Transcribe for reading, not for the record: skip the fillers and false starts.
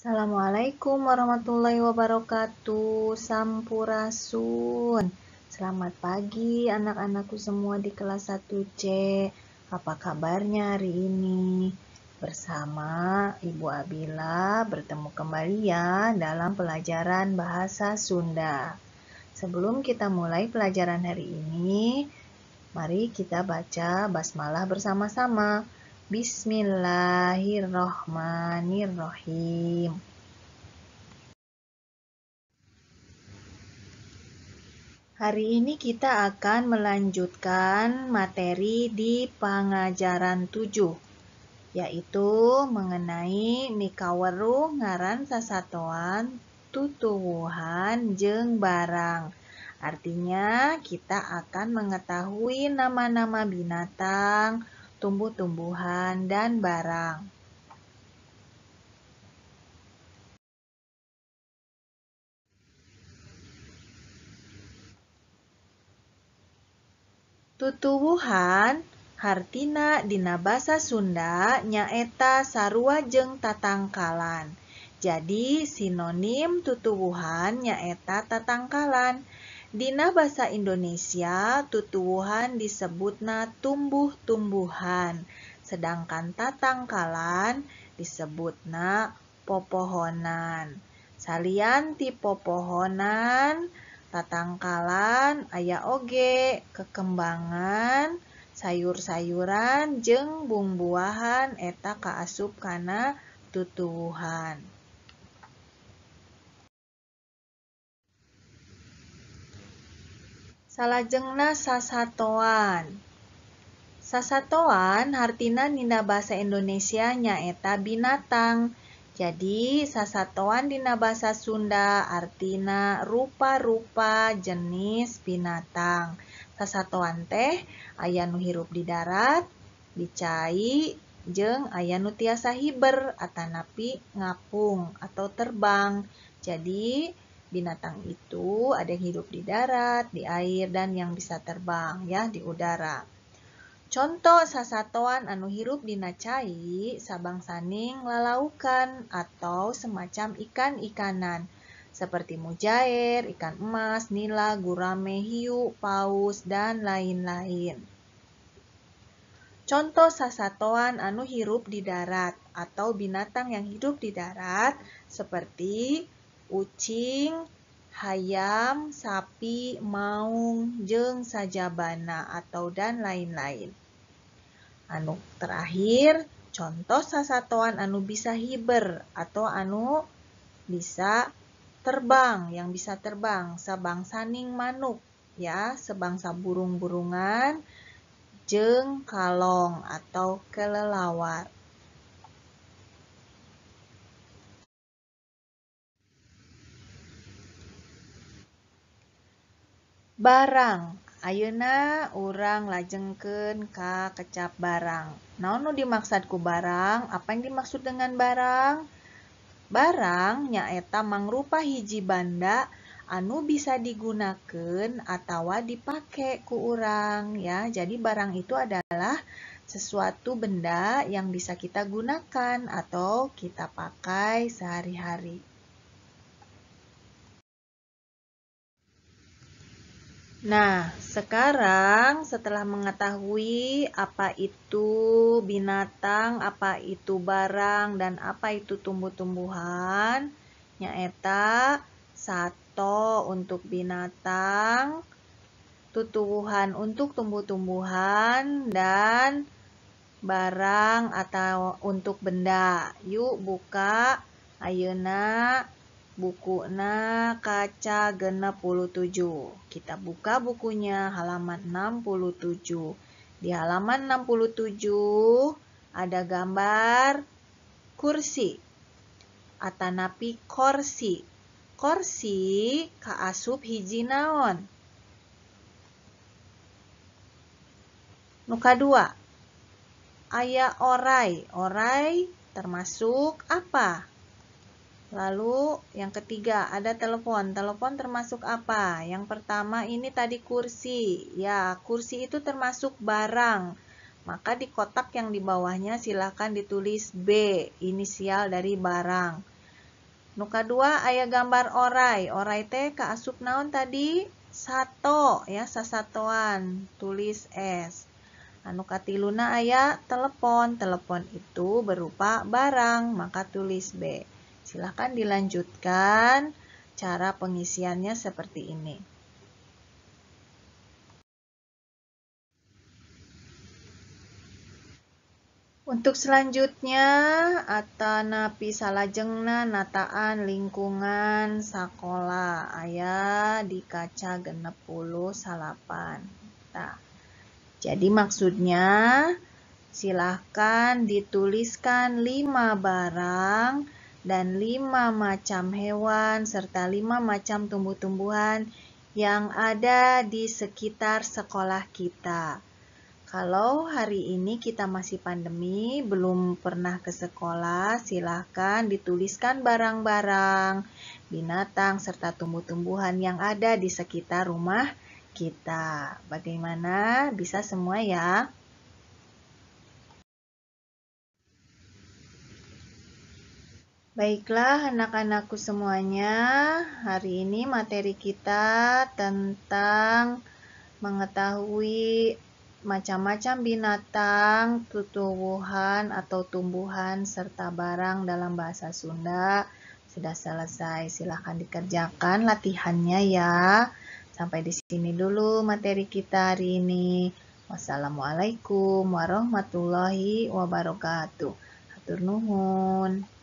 Assalamualaikum warahmatullahi wabarakatuh. Sampurasun. Selamat pagi anak-anakku semua di kelas 1C. Apa kabarnya hari ini? Bersama Ibu Abila bertemu kembali ya dalam pelajaran Bahasa Sunda. Sebelum kita mulai pelajaran hari ini, mari kita baca basmalah bersama-sama. Bismillahirrohmanirrohim. Hari ini kita akan melanjutkan materi di pengajaran 7, yaitu mengenai mikaweruh ngaran sasatoan tutuwuhan jeung barang. Artinya kita akan mengetahui nama-nama binatang, tumbuh-tumbuhan, dan barang. Tutuwuhan hartina dina basa Sunda nyaeta sarua jeung tatangkalan. Jadi sinonim tutuwuhan nyaeta tatangkalan. Dina basa Indonesia tutuwuhan disebutna tumbuh-tumbuhan, sedangkan tatangkalan disebutna popohonan. Salian ti popohonan, tatangkalan aya oge kekembangan, sayur-sayuran jeung bumbuahan eta kaasup kana tutuwuhan. Salajengna sasatoan. Sasatoan hartina dina basa Indonesia nyaeta binatang. Jadi sasatoan dina basa Sunda artina rupa-rupa jenis binatang. Sasatoan teh aya nu hirup di darat, di cai, jeung aya nu tiasa hiber atanapi ngapung atau terbang. Jadi binatang itu ada yang hidup di darat, di air, dan yang bisa terbang ya di udara. Contoh sasatoan anu hirup dina cai sabangsaning lalaukan atau semacam ikan-ikanan seperti mujair, ikan emas, nila, gurame, hiu, paus, dan lain-lain. Contoh sasatoan anu hirup di darat atau binatang yang hidup di darat seperti ucing, hayam, sapi, maung, jeung sajabana atau dan lain-lain. Anu terakhir, contoh sasatoan anu bisa hiber atau anu bisa terbang, yang bisa terbang sabangsaning manuk ya, sebangsa burung-burungan jeung kalong atau kelelawar. Barang. Ayeuna urang lajengkeun ka kecap barang. Naon nu dimaksud ku barang? Apa yang dimaksud dengan barang? Barang nyaeta mangrupa hiji banda anu bisa digunakeun atawa dipake ku urang ya. Jadi barang itu adalah sesuatu benda yang bisa kita gunakan atau kita pakai sehari-hari. Nah, sekarang setelah mengetahui apa itu binatang, apa itu barang, dan apa itu tumbuh-tumbuhan, nyaeta sato untuk binatang, tutuwuhan untuk tumbuh-tumbuhan, dan barang atau untuk benda. Yuk buka ayeuna bukuna kaca 67. Kita buka bukunya halaman 67. Di halaman 67 ada gambar kursi atanapi korsi. Korsi kaasup hiji naon? Nu kadua aya orai. Orai termasuk apa? Lalu yang ketiga ada telepon. Telepon termasuk apa? Yang pertama ini tadi kursi. Ya, kursi itu termasuk barang. Maka di kotak yang di bawahnya silakan ditulis B, inisial dari barang. Nu kadua aya gambar orai. Orai teh kaasup naon tadi? Sato ya, sasatoan, tulis S. Anu katiluna aya telepon. Telepon itu berupa barang, maka tulis B. Silahkan dilanjutkan cara pengisiannya seperti ini. Untuk selanjutnya, atanapi salajengna nataan lingkungan sakola aya di kaca 69. Nah, jadi maksudnya silahkan dituliskan 5 barang dan 5 macam hewan serta 5 macam tumbuh-tumbuhan yang ada di sekitar sekolah kita. Kalau hari ini kita masih pandemi, belum pernah ke sekolah, silahkan dituliskan barang-barang, binatang, serta tumbuh-tumbuhan yang ada di sekitar rumah kita. Bagaimana? Bisa semua ya? Baiklah anak-anakku semuanya, hari ini materi kita tentang mengetahui macam-macam binatang, tumbuhan atau tumbuhan, serta barang dalam bahasa Sunda sudah selesai. Silahkan dikerjakan latihannya ya. Sampai di sini dulu materi kita hari ini. Wassalamualaikum warahmatullahi wabarakatuh. Hatur nuhun.